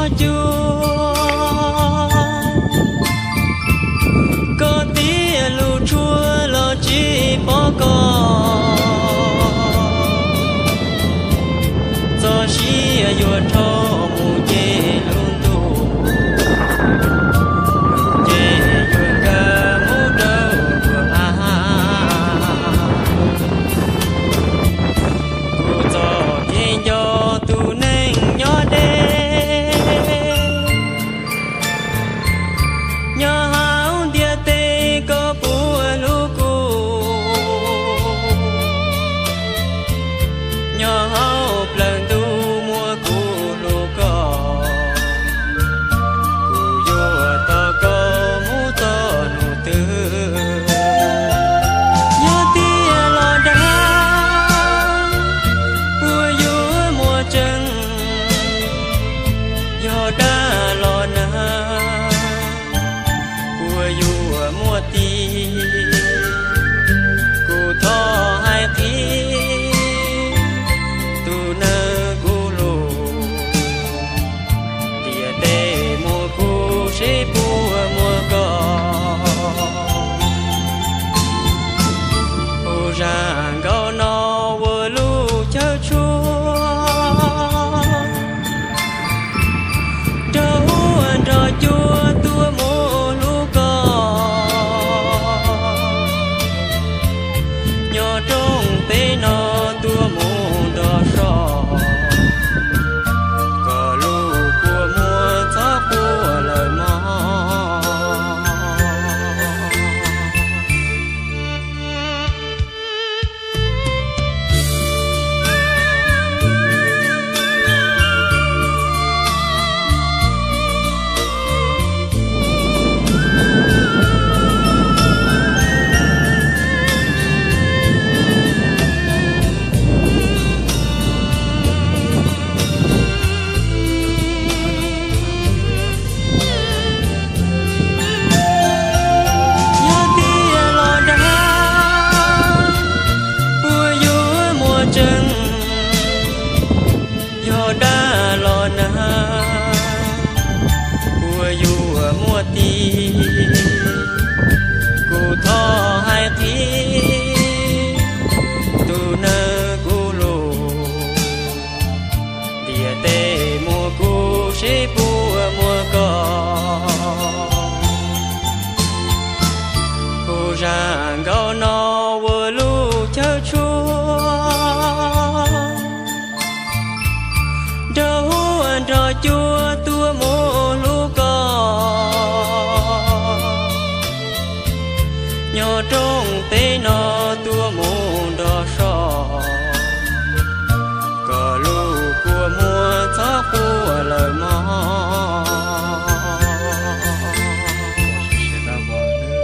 Cua, koj tias lub tshuaj los tsis pom koj, txoj sia yuav rho mus ces lub ntuj, ces yuav nkag mus rau ua av. Kuv txoj kev nco tus neeg nyob deb, nyob hauv ntiaj teb koj puas hlub kuv, nyob hauv plawv ntuj muaj kuv hlub koj, kuv yuav tos koj mus txog hnub twg. Yog tiag los dag, puas yuav muaj tseeb, yog dag los nag, puas yuav muaj tis. Kuv thov hais qhia tus neeg kuv hlub, ntiaj teb muaj kuv seb puas muaj koj. Ua zaj nkauj no ua lub chaw tshuab rau huab nrog cua tuaj mus hlub koj, nyob rooj teb no tuaj mus nrog soj, kom lub kua muag txhob quaj lawm mog. Yog tiag los dag, puas yuav muaj tseeb, yog dag los nag, puas yuav muaj tis. Kuv thov hais qhia tus neeg kuv hlub, ntiaj teb muaj kuv seb puas muaj koj. Ua zaj nkauj no ua lub chaw tshuab rau huab nrog cua tuaj mus hlub koj, nyob rooj teb no tuaj mus nrog soj, kom lub kua muag txhob quaj lawm mog. Tsis noj lawm.